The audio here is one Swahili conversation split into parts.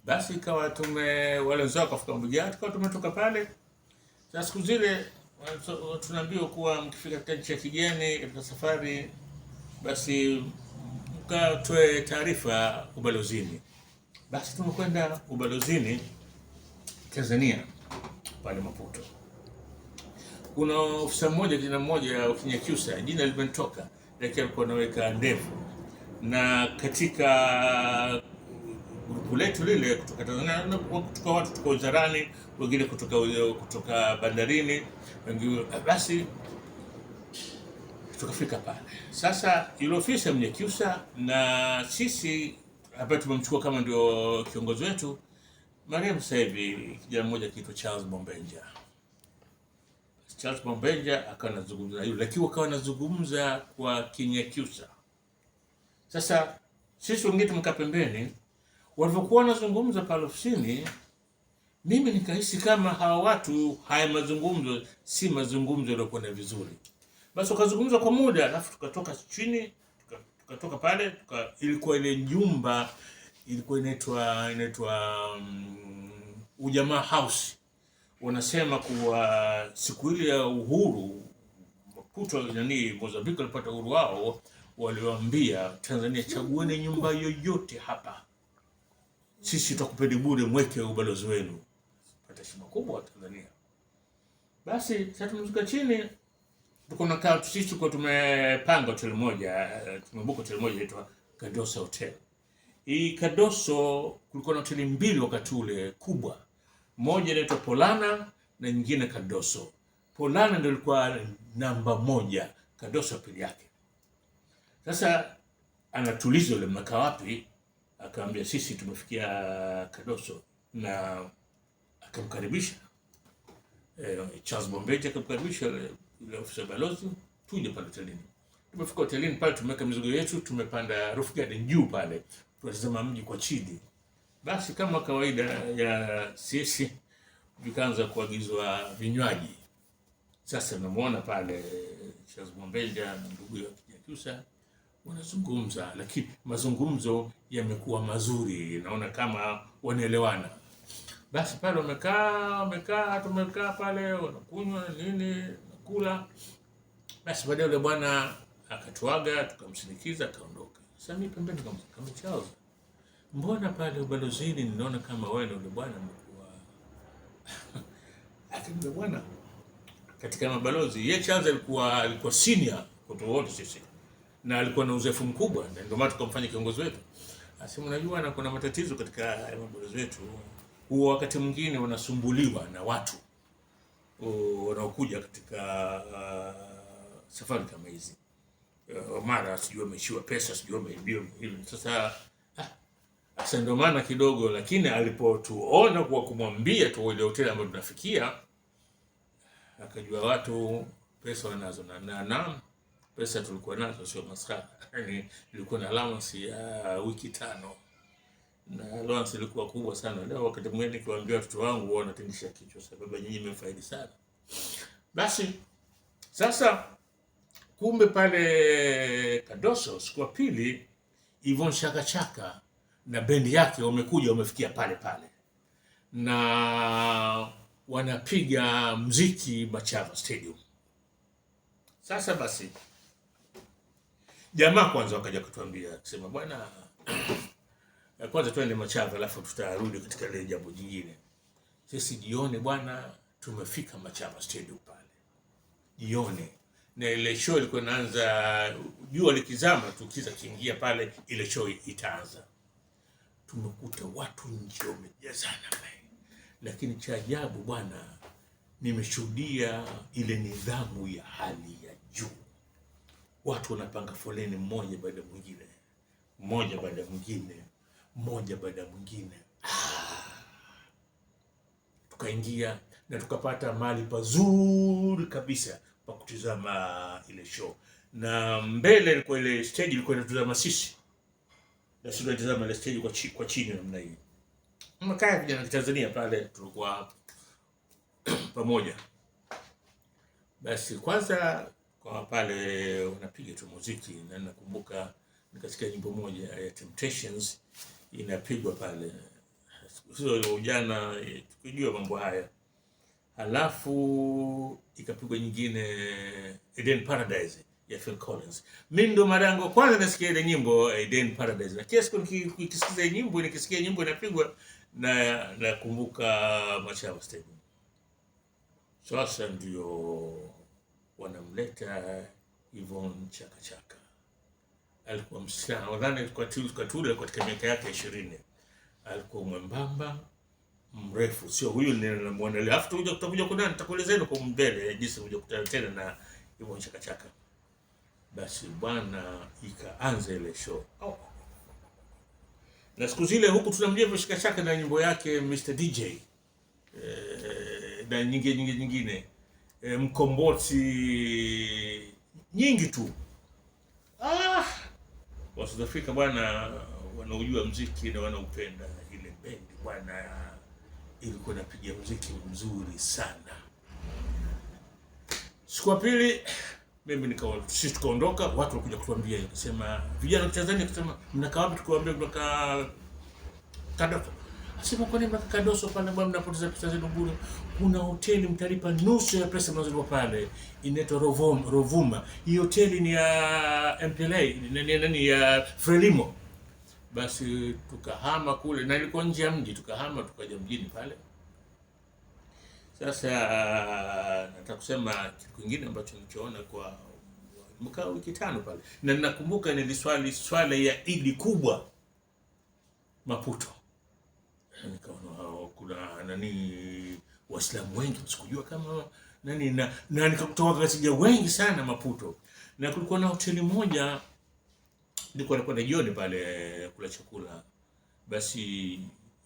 Basi ikawa tume wale wenzao wakafika Mbigani, tukawa tumetoka pale. Sasa siku zile tunaambiwa kuwa mkifika katika nchi ya kigeni katika safari, basi mkatoe taarifa ubalozini. Basi tumekwenda ubalozini Tanzania pale Maputo. Kuna ofisa mmoja, kijana mmoja wa Kinyakyusa, jina limenitoka, lakini alikuwa anaweka ndevu, na katika grupu letu lile kutoka Tanzania, kutoka watu kutoka wizarani, wengine kutoka bandarini, wengine. Basi tukafika pale. Sasa yule ofisa Mnyakyusa na sisi ambaye tumemchukua kama ndio kiongozi wetu, marehemu sasa hivi, kijana mmoja akiitwa Charles Bombenja. Charles Bombenja akawa anazungumza na yule, lakini akawa anazungumza kwa Kinyakyusa. Sasa sisi wengine tumekaa pembeni, walivyokuwa wanazungumza pale ofisini, mimi nikahisi kama hawa watu, haya mazungumzo si mazungumzo yaliyokwenda vizuri. Basi wakazungumza kwa muda, alafu tukatoka chini, tukatoka pale ilikuwa ile nyumba ilikuwa inaitwa Ujamaa House. Wanasema kuwa siku ile ya uhuru Maputo, nani, Mozambique walipata uhuru wao, waliwaambia Tanzania, chagueni nyumba yoyote hapa, sisi tutakupeni bure, mweke ubalozi wenu. Pata heshima kubwa Tanzania. Basi sasa tumefika chini, tuko nakaa sisi, tulikuwa tumepanga hoteli moja, tumebook hoteli moja inaitwa Kadoso Hotel. Hii Kadoso kulikuwa na hoteli mbili wakati ule kubwa, moja inaitwa Polana na nyingine Kadoso. Polana ndio ilikuwa namba moja, Kadoso pili yake. Sasa anatuliza yule, mnakaa wapi? Akaambia sisi tumefikia Kadoso, na akamkaribisha Charles Bombeja akamkaribisha yule ofisa balozi, tuje pale hotelini. Tumefika hotelini pale, tumeweka mizigo yetu, tumepanda roof garden juu pale, tunatazama mji kwa chini. Basi kama kawaida ya sisi, vikaanza kuagizwa vinywaji. Sasa namuona pale Charles Bombeja na ndugu yake Kinyakyusa wanazungumza, lakini mazungumzo yamekuwa mazuri, naona kama wanaelewana. Basi pale wamekaa, tumekaa pale, wanakunywa nini, nakula. Basi baadaye yule bwana akatuaga, tukamsindikiza, akaondoka. Sasa mimi pembeni kama Charles, mbona pale ubalozini ninaona kama wewe na yule bwana mlikuwa. Akaniambia bwana, katika mabalozi ye Charles alikuwa senior kwa wote sisi na alikuwa na uzoefu mkubwa, na ndio maana tukamfanya kiongozi wetu. Asema unajua, na kuna matatizo katika mabalozi wetu, huwa wakati mwingine wanasumbuliwa na watu wanaokuja katika safari kama hizi, mara sijui wameishiwa pesa, sijui wameibiwa hivi. Sasa sasa ndio maana kidogo, lakini alipotuona kwa kumwambia tu ile hoteli ambayo tunafikia, akajua watu pesa wanazo, na pesa tulikuwa nazo sio maskhara. Yani ilikuwa na allowance ya wiki 5 na allowance ilikuwa kubwa sana. Leo wakati mwingine nikiwaambia watoto wangu wao wanatingisha kichwa, sababu nyinyi mmefaidi sana. Basi sasa kumbe pale Kadoso siku ya pili Yvonne Chaka Chaka na bendi yake wamekuja, wamefikia pale pale na wanapiga mziki Machava Stadium. Sasa basi jamaa kwanza wakaja kutuambia kusema bwana, kwanza twende Machava alafu tutarudi katika ile jambo jingine. Sisi jioni bwana, tumefika Machava Stadium pale jioni, na ile show ilikuwa inaanza, jua likizama tu, kiza kiingia pale, ile show itaanza. Tumekuta watu nje wamejazana pale, lakini cha ajabu bwana, nimeshuhudia ile nidhamu ya hali ya juu. Watu wanapanga foleni mmoja baada ya mwingine, mmoja baada ya mwingine, mmoja baada ya mwingine. Tukaingia na tukapata mahali pazuri kabisa pa kutizama ile show, na mbele ilikuwa ile stage ilikuwa inatuzama sisi, na sisi tunatizama ile stage kwa chini namna hii. Mkaa vijana wa Tanzania pale tulikuwa pamoja. Basi kwanza kwa pale wanapiga tu muziki, na nakumbuka nikasikia nyimbo moja ya Temptations inapigwa pale. Sio ujana, tukijua mambo haya. Halafu ikapigwa nyingine Eden Paradise ya Phil Collins. Mimi ndo mara yangu kwanza nasikia ile nyimbo Eden Paradise, na kila siku nikisikiza nyimbo, nikisikia nyimbo inapigwa na nakumbuka Machame Stadium. Sasa ndio wanamleta Yvonne Chaka Chaka, alikuwa msichana, nadhani kwa tule katika miaka yake 20, alikuwa mwembamba mrefu, sio huyu ninamwona leo. Alafu tutakuja kuna nitakuelezeni kwa mbele jinsi kuja kukutana tena na Yvonne Chaka Chaka. Basi bwana, ikaanza ile show. Oh. Na siku zile huku tunamjua Yvonne Chaka Chaka na nyimbo yake Mr DJ na nyingine nyingine Mkomboti nyingi tu. Wa South Africa bwana wanaojua muziki na wanaupenda ile bendi bwana, ilikuwa inapiga muziki mzuri sana. Siku ya pili mimi sisi tukaondoka, watu walikuja kutuambia, kusema vijana wa Tanzania, kusema mnakaa wapi? Tukawaambia tunakaa Kadoso. Asema kwa nini mnakaa Kadoso pale bwana, mnapoteza pesa zenu bure. Kuna hoteli mtalipa nusu ya pesa mnazolipa pale, inaitwa Rovuma. Hii hoteli ni ya MPLA, ni ya Frelimo. Basi tukahama kule, na ilikuwa nje ya mji, tukahama tukaja mjini pale. Sasa nataka kusema kitu kingine ambacho nilichoona kwa mkaa wiki 5 pale, na ninakumbuka niliswali swala ya Idi kubwa Maputo, nikaona kuna nani Waislamu wengi, sikujua kama nani, na nikakuta Wakasija wengi sana Maputo, na kulikuwa na hoteli moja nilikuwa nakwenda jioni pale kula chakula. Basi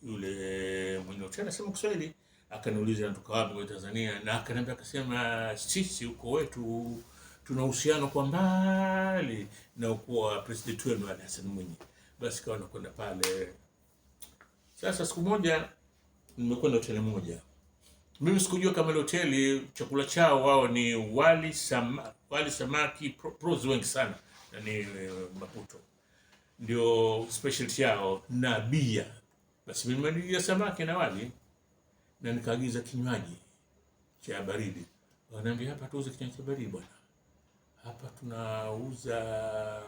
yule mwenye hoteli anasema Kiswahili, akaniuliza natoka wapi kwa Tanzania, na akaniambia akasema, sisi huko wetu tuna uhusiano kwa mbali na ukoo wa President wenu Ali Hassan Mwinyi. Basi kawa nakwenda pale. Sasa siku moja nimekwenda hoteli moja, mimi sikujua kama ile hoteli chakula chao wao ni wali samaki pros wengi sana na ni Maputo ndio specialty yao na bia. Basi mimi niliagiza samaki na wali na nikaagiza kinywaji cha baridi. Wananiambia hapa tuuze kinywaji cha baridi bwana, hapa tunauza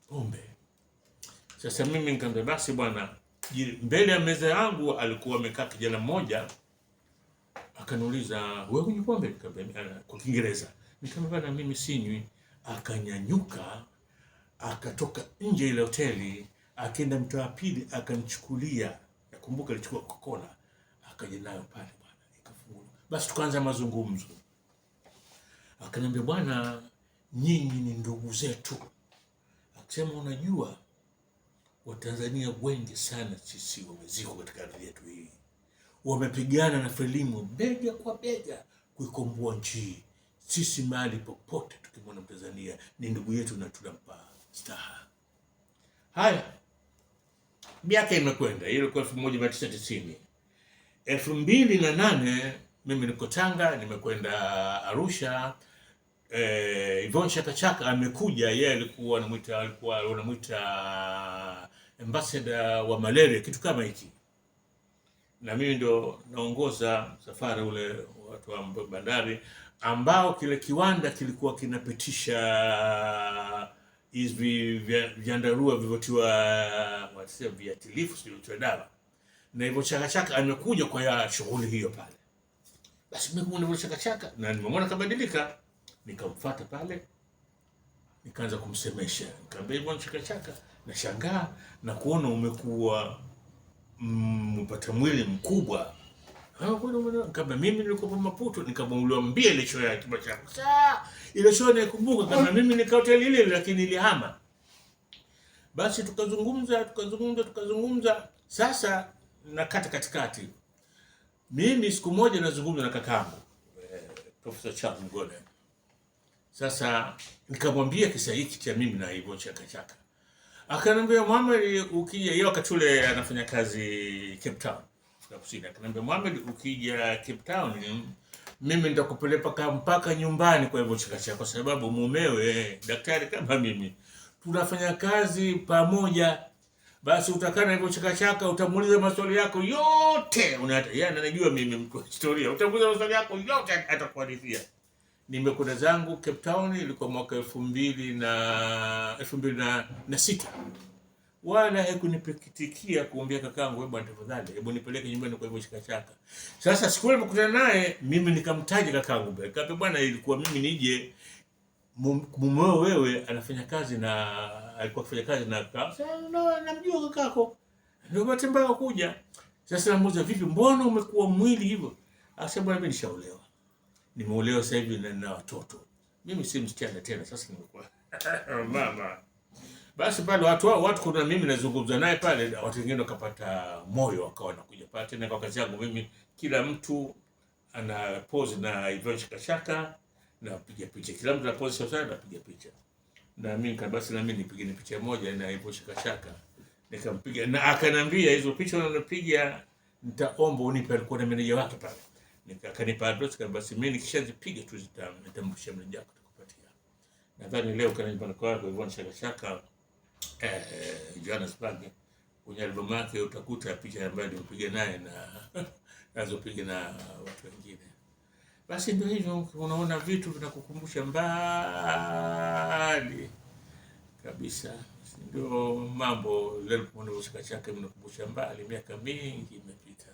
pombe. Sasa mimi nikamwambia basi bwana, mbele ya meza yangu alikuwa amekaa kijana mmoja, akaniuliza wewe hunywi pombe? Nikamwambia kwa Kiingereza, nikamwambia bwana mimi sinywi. Akanyanyuka akatoka nje ile hoteli, akaenda mtaa wa pili akanichukulia, nakumbuka alichukua Coca-Cola, akaja nayo pale bwana, ikafungua. Basi tukaanza mazungumzo, akaniambia bwana, nyinyi ni ndugu zetu. Akasema unajua Watanzania wengi sana sisi wamezikwa katika ardhi yetu hii, wamepigana na Frelimo bega kwa bega kuikomboa nchi hii. Sisi mahali popote tukimwona Mtanzania ni ndugu yetu na tunampa staha. Haya, miaka imekwenda, ile ilikuwa 1990. 2008 mimi niko Tanga, nimekwenda Arusha. Yvonne Chaka Chaka amekuja, yeye alikuwa anamuita ambassador wa malaria, kitu kama hiki, na mimi ndo naongoza safari ule watu wa bandari, ambao kile kiwanda kilikuwa kinapitisha hivi vyandarua vilivyotiwa wanasema viatilifu, sio vilivyotiwa dawa, na hivyo Chaka Chaka amekuja kwa ya shughuli hiyo pale. Basi mimi kumuona Chaka Chaka na nimemwona kabadilika, nikamfuata pale, nikaanza kumsemesha, nikamwambia Yvonne Chaka Chaka, nashangaa na kuona umekuwa mpata mwili mkubwa. Kama mimi nilikuwa Maputo, nikamwambia ile show ya chumba changu. Sasa ile show naikumbuka, kama mimi nika hoteli ile lakini nilihama. Basi tukazungumza. Sasa nakata katikati. Mimi siku moja nazungumza na kakangu Professor Charles Mgode. Sasa nikamwambia kisa hiki cha mimi na Yvonne Chaka Chaka. Akaniambia Mohamed, ukija, yeye wakati ule anafanya kazi Cape Town, Afrika Kusini. Akaniambia Mohamed, ukija Cape Town mimi nitakupeleka mpaka nyumbani kwa Yvonne Chaka Chaka, kwa sababu mumewe daktari kama mimi tunafanya kazi pamoja. Basi utakaa na hivyo Chakachaka, utamuuliza maswali yako yote. Yeye anajua mimi mtu wa historia, utamuuliza maswali yako yote atakuhadithia. Nimekwenda zangu Cape Town, ilikuwa mwaka 2006 wala haikunipikitikia kuambia kakangu, wewe bwana, tafadhali hebu nipeleke nyumbani kwa hivyo Chakachaka. Sasa siku ile nimekutana naye mimi nikamtaja kakangu mbele, nikamwambia bwana, ilikuwa mimi nije mumeo wewe anafanya kazi na alikuwa akifanya kazi na kaka. Sasa no, namjua kakako. Ndio bahati mbaya kuja. Sasa namuuliza vipi, mbona umekuwa mwili hivyo? Akasema bwana, mimi nishaolewa. Nimeolewa sasa hivi na watoto. Mimi si msichana tena, sasa nimekuwa mama. Basi pale watu kuna mimi nazungumza naye pale, watu wengine wakapata moyo wakawa wanakuja pale tena. Kwa kazi yangu mimi, kila mtu ana pose na Yvonne Chakachaka na piga picha, kila mtu ana pose sasa napiga picha, na mimi basi na mimi nipige picha moja na Yvonne Chakachaka, nikampiga na akanambia hizo picha unazopiga nitaomba unipe. Alikuwa na meneja wake pale, akanipa address, basi mimi nikishazipiga tu nitamrudishia meneja wako atakupatia. Nadhani leo kana nyumbani kwako Yvonne Chakachaka Johannesburg, kwenye albamu yake utakuta picha ambayo nimepiga naye na nazopiga na watu wengine. Basi ndio hivyo, unaona vitu vinakukumbusha mbali kabisa. Ndio mambo leo, Chakachaka mnakumbusha mbali, miaka mingi imepita.